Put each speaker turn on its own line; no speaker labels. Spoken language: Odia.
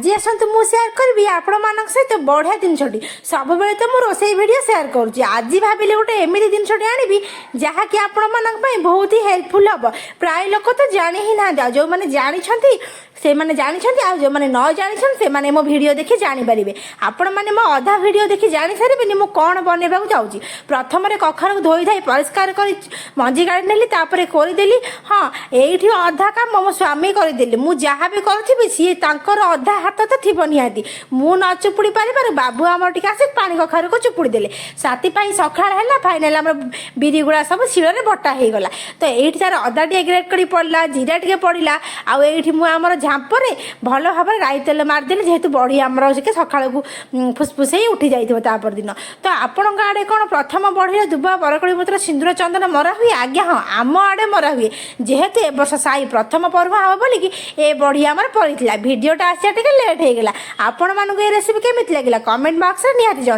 ଆଜି ଆସନ୍ତୁ, ମୁଁ ସେୟାର କରିବି ଆପଣମାନଙ୍କ ସହିତ ବଢ଼ିଆ ଜିନିଷଟି। ସବୁବେଳେ ତ ମୁଁ ରୋଷେଇ ଭିଡ଼ିଓ ସେୟାର କରୁଛି। ଆଜି ଭାବିଲି ଗୋଟେ ଏମିତି ଜିନିଷଟି ଆଣିବି, ଯାହାକି ଆପଣମାନଙ୍କ ପାଇଁ ବହୁତ ହି ହେଲ୍ପଫୁଲ୍ ହେବ। ପ୍ରାୟ ଲୋକ ତ ଜାଣି ହିଁ ନାହାନ୍ତି, ଆଉ ଯେଉଁମାନେ ଜାଣିଛନ୍ତି ସେମାନେ ଜାଣିଛନ୍ତି, ଆଉ ଯେଉଁମାନେ ନ ଜାଣିଛନ୍ତି ସେମାନେ ମୋ ଭିଡ଼ିଓ ଦେଖି ଜାଣିପାରିବେ। ଆପଣମାନେ ମୋ ଅଧା ଭିଡ଼ିଓ ଦେଖି ଜାଣିସାରିବେନି ମୁଁ କ'ଣ ବନେଇବାକୁ ଯାଉଛି। ପ୍ରଥମରେ କଖାରୁକୁ ଧୋଇ ଧାଇ ପରିଷ୍କାର କରି ମଞ୍ଜି କାଢ଼ି ନେଲି, ତାପରେ କୋରିଦେଲି। ହଁ, ଏଇଠି ଅଧା କାମ ମୋ ସ୍ୱାମୀ କରିଦେଲେ। ମୁଁ ଯାହା ବି କରୁଥିବି, ସିଏ ତାଙ୍କର ଅଧା ହାତ ତ ଥିବ ନିହାତି। ମୁଁ ନ ଚୁପୁଡ଼ି ପାରିବାରୁ ବାବୁ ଆମର ଟିକେ ଆସି ପାଣି କଖାରୁକୁ ଚୁପୁଡ଼ି ଦେଲେ। ସେଥିପାଇଁ ସକାଳ ହେଲା, ଫାଇନାଲ୍ ଆମର ବିରି ଗୁଡ଼ା ସବୁ ଶିଳରେ ବଟା ହେଇଗଲା। ତ ଏଇଠି ତାର ଅଦା ଟିକେ ଗ୍ରେଟ୍ କରି ପଡ଼ିଲା, ଜିରା ଟିକେ ପଡ଼ିଲା। ଆଉ ଏଇଠି ମୁଁ ଆମର ଝାମ୍ପରେ ଭଲ ଭାବରେ ରାଇ ତେଲ ମାରିଦେଲି, ଯେହେତୁ ବଢ଼ି ଆମର ଟିକେ ସକାଳକୁ ଫୁସଫୁସ ହେଇ ଉଠି ଯାଇଥିବ ତା ପରଦିନ। ତ ଆପଣଙ୍କ ଆଡ଼େ କ'ଣ ପ୍ରଥମ ବଢ଼ିରେ ଦୁବ, ବରକୋଳି ପତ୍ର, ସିନ୍ଦୁର, ଚନ୍ଦନ ମରା ହୁଏ? ଆଜ୍ଞା ହଁ, ଆମ ଆଡ଼େ ମରା ହୁଏ। ଯେହେତୁ ଏ ବର୍ଷ ସାଇ ପ୍ରଥମ ପର୍ବ ହେବ ବୋଲିକି ଏ ବଢ଼ି ଆମର ପଡ଼ିଥିଲା। ଭିଡ଼ିଓଟା ଆସିବା ଟିକେ ଲେଟ୍ ହେଇଗଲା। ଆପଣମାନଙ୍କୁ ଏ ରେସିପି କେମିତି ଲାଗିଲା, କମେଣ୍ଟ ବକ୍ସରେ ନିହାତି ଜଣାଇବେ।